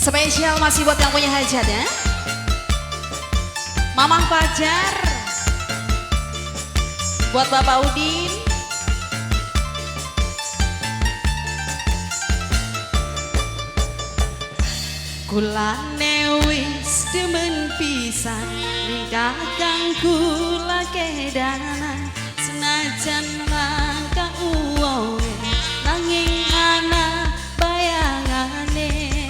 Spesial masih buat yang punya hajat ya. Mamah Fajar, buat Bapak Udin, kulane wis demen pisan ning kakang kula kedanan, senajan langka uwonge nanging ana bayangane.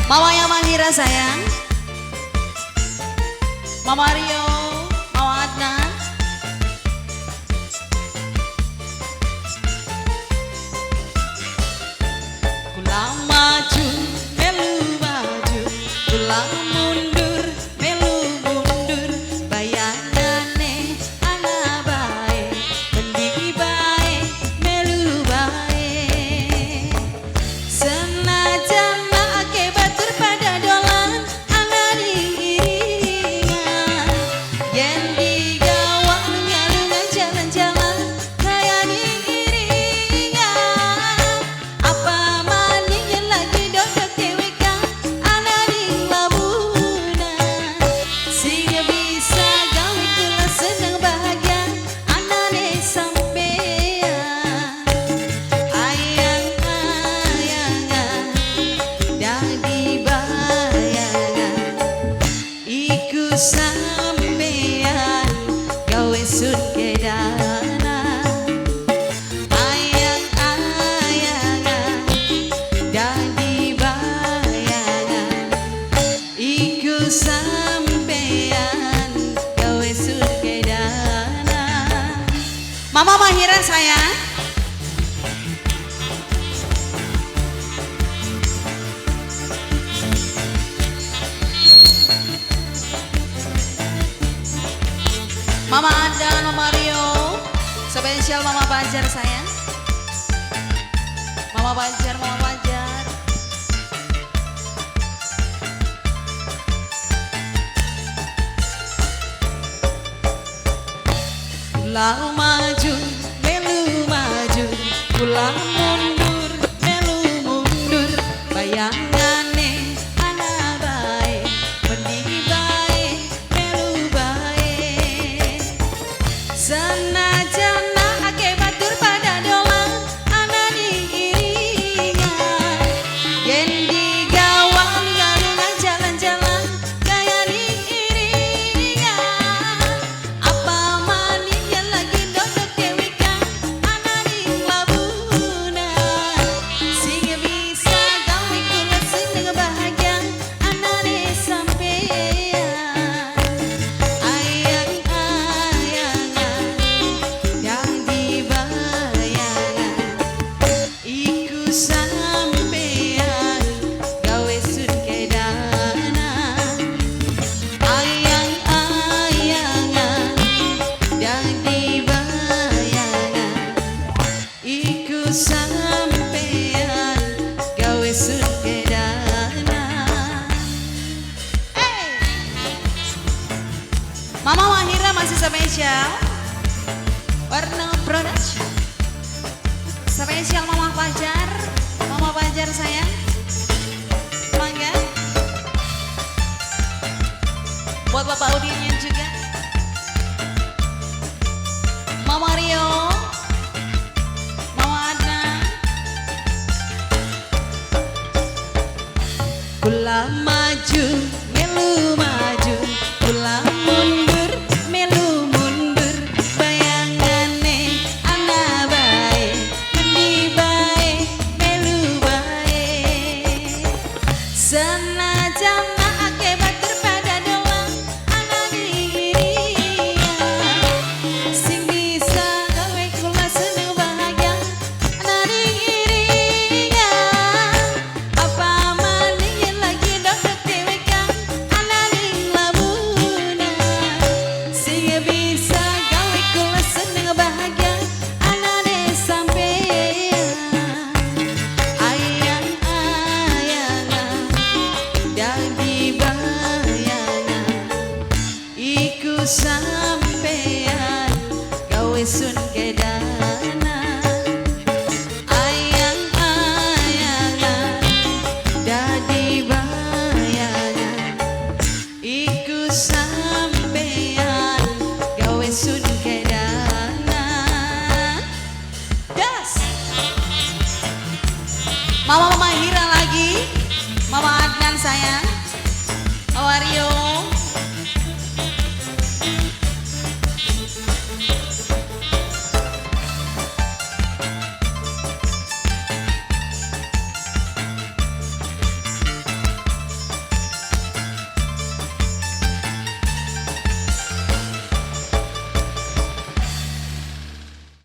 Mama yang Mahira sayang, Mama Rio, Mama Adnan, kula maju melu maju, kula mundur melu mundur, bayangane ana bae, mending bae melu bae. Senajan ake batur pada dolan ana diiringan, yen digawa lunga-lunga jalan-jalan kaya diiringan. Apa maning yen lagi dodok dhewek ana ning labunan, sing bisa gawe kula seneng bahagia anane sampean. Ayang-ayangan dadi bayangan, iku sampean gawe sun kedana. Ayang-ayangan dadi bayangan, iku sampean gawe sun kedana. Mama Mahira sayang, Mama Ada, Mama Rio, spesial Mama Fajar sayang, Mama Fajar, Mama Fajar. Kula maju, melu maju, kula mundur, melu mundur, bayangane ana bae, mending bae, melu bae. Senajan ake batur pada dolan ana diiringan, yen digawa lunga-lunga jalan-jalan kaya diiringan. Apa maning yen lagi dodok dewek ana ning labunan, sing bisa gawe kula seneng bahagia anane sampean. Ayang-ayangan dadi bayangan, iku sampean gawe sun kedana. Ayang-ayangan dadi bayangan, iku sampean gawe sun kedana. Hey! Mama Mahira masih spesial Warna Production, spesial Mama Fajar, Mama Fajar sayang, mangga. Buat Bapak Udinnya juga, Mama Rio, Mama Adna. Kula maju, melu maju, kula mundur, melu mundur, bayangane ana bae, mending bae, melu bae. Senajan ake batur pada dolan ana diiringan, sing bisa gawe kula seneng bahagia ana diiringan. Apa maning yen lagi dodok dhewek ana ning labunan, sing bisa gawe kula seneng bahagia anane sampean. Ayang-ayangan dadi bayangan, iku sampean gawe sun kedana. Ayang-ayangan sayang. Mama Mario.